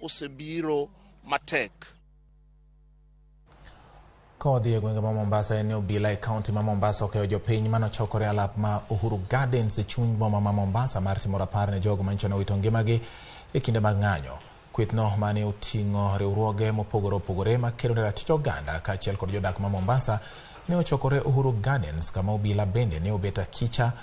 osebiro matek. Kodhi e gwenge ma Mombasa en ni obila e kaunti ma Mombasa okeyo jopiny manochokore alap ma Uhuru Gardens e chuny boma ma Mombasa mar timo rapar ne jogo manyicho ne owito ngimagi e kinde mag ng'anyo. Kwethno mane oting'o riwruoge mopogore opogore makedo ne ratich oganda kaachiel kod jodak ma Mombasa ne ochokore Uhuru Gardens, kama obila bende ne obet akicha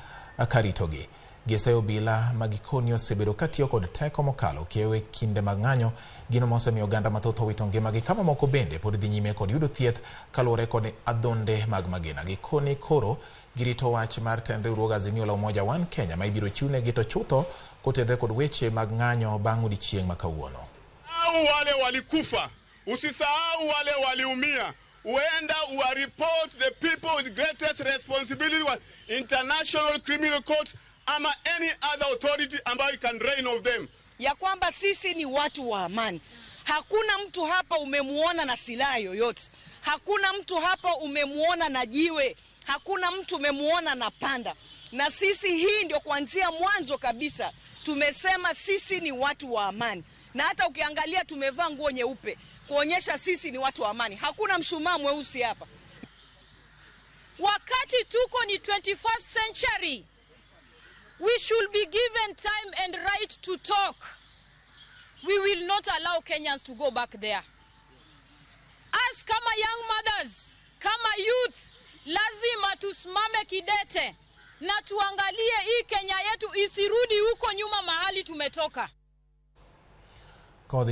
karitogi. Giseyo obila ma gikoni osebedo katiyo kod teko mokalo kiewo e kinde mag ng'anyo, gino mosemiyo oganda mathoth owito ngimagi ka mamoko bende pod dhi nyime kod yudo thieth kaluwore kod adhonde mag magina. Gikoni koro girito wach mar tend riwruog Azimio la Umoja One Kenya ma ibiro chiwnegi to chutho kotenore kod weche mag ng'anyo bang' odiechieng' ma kawuono. Au wale walikufa, usisahau wale waliumia. Uenda uwareport the people with greatest responsibility wa International Criminal Court ama any other authority ambayo can reign of them. Ya kwamba sisi ni watu wa amani. Hakuna mtu hapa umemuona na silaha yoyote. Hakuna mtu hapa umemuona na jiwe. Hakuna mtu umemuona na panda. Na sisi hii ndio kuanzia mwanzo kabisa tumesema sisi ni watu wa amani, na hata ukiangalia tumevaa nguo nyeupe kuonyesha sisi ni watu wa amani. Hakuna mshumaa mweusi hapa. Wakati tuko ni 21st century, we should be given time and right to talk. We will not allow Kenyans to go back there. Us kama young mothers, kama youth, lazima tusimame kidete na tuangalie hii Kenya yetu isirudi huko nyuma mahali tumetoka. Kodhi.